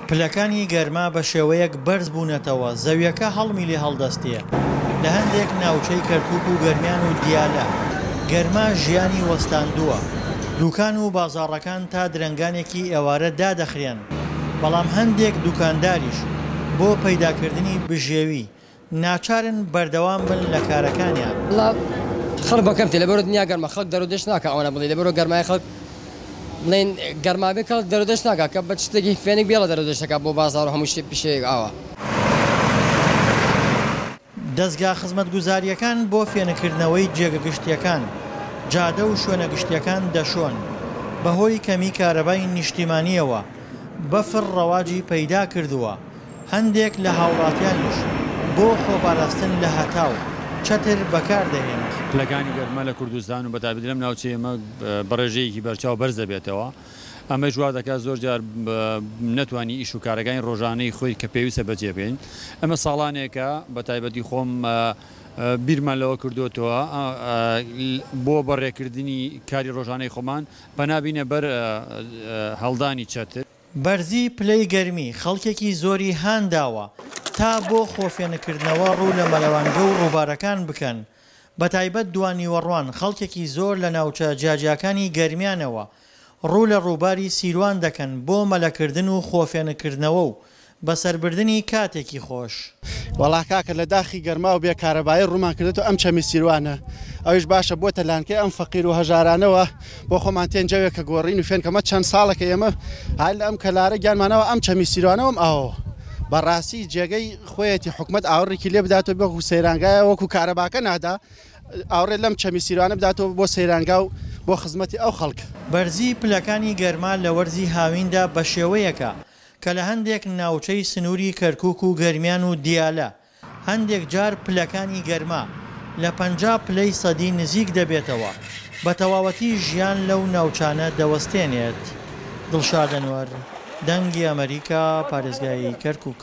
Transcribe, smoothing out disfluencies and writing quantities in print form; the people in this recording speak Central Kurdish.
پلەکانی گەرما بە شێوەیەک بەرز بوونەتەوە زەویەکە هەڵمی لێ هەڵدەستێ، لە هەندێک ناوچەی کەرکوک و گەرمیان و دیالە گەرما ژیانی وەستاندووە، دوکان و بازاڕەکان تا درەنگانێکی ئێوارە دادەخرێن، بەڵام هەندێک دوکانداریش بۆ پەیداکردنی بژێوی ناچارن بەردەوام بن لە کارەکانیان. وەڵا خەڵک بە کەم تێ لەبەرو دنیا گەرمە خەڵک دەرو دەشت ناکا ئەوەنە بڵێی لەبەرو گەرمای خەڵک بڵێن گەرما بێ کەڵک دەرو دەشت ناکا کە بە شتێکی فێنک بێڵە دەرو دەشت دەکا بۆ بازاڕ و هەموو شتێ پیشەیەک ئاوا. دەزگا خزمەتگوزارییەکان بۆ فێنککردنەوەی جێگە گشتییەکان، جادە و شوێنە گشتییەکان دەشۆن، بەهۆی کەمی کارەبای نیشتیمانییەوە بەفر ڕەواجی پەیدا کردووە، هەندێک لە هاوڵاتیانیش بۆ خۆپاراستن لە هەتاو، چەتر بەکاردەهێنن. پلەکانی گەرما لە کوردستان و بەتایبەتی لەم ناوچەی ئێمە بە ڕێژەیەکی بەرچاو بەرز دەبێتەوە، ئەمەیش وا دەکات زۆر جار نەتوانی ئیش و کارەکانی ڕۆژانەی خۆی کە پێویستە بەجێ بکەین. ئێمە ساڵانێکە بەتایبەتی خۆم بیرمان لەوە کردۆتەوە بۆ بەڕێکردنی کاری ڕۆژانەی خۆمان پەنا بینە بەر هەڵدانی چەتر. بەرزی پلەی گەرمی خەڵکێکی زۆری هان داوە تا بۆ خۆفێنککردنەوە ڕوو لە مەلەوانگە و ڕووبارەکان بکەن، بەتایبەت دوانیوەڕوان خەڵکێکی زۆر لە ناوچە جیاجیاکانی گەرمیانەوە ڕوو لە ڕووباری سیروان دەکەن بۆ مەلەکردن و خۆفێنککردنەوە و بەسەربردنی کاتێکی خۆش. وەڵا کاکە لە داخی گەرما و بێ کارەبایی ڕوومان کردۆتە ئەم چەمی سیروانە ئەویش باشە بۆتە لانکەی ئەم فەقیر و هەژارانەوە بۆ خۆمان تێن جەوێکە گۆڕین و فێنکەمە چەند ساڵەکە ئێمە هەر لە ئەم کەلارە گیانمانەوە ئەم چەمی سیروانەوە ئەم ئاوەوە بەڕاستی جێگەی خۆیەتی حکومەت ئاوڕێکی لێ بداتەوە وەکو سەیرانگایە وەکو کارەباکە نادا ئاوڕێ لەم چەمی سیروانە بداتەوە بۆ سەیرانگا و بۆ خزمەتی ئەو خەڵکە. بەرزی پلەکانی گەرما لە وەرزی هاویندا بەشێوەیەکە کە لە هەندێک ناوچەی سنووری کەرکووک و گەرمیان و دیالە هەندێک جار پلەکانی گەرما لە 50 پلەی سەدی نزیک دەبێتەوە، بە تەواوەتی ژیان لەو ناوچانە دەوەستێنێت. دڵشاد ئەنوەر، دەنگی ئەمەریکا، پارێزگای کەرکووک.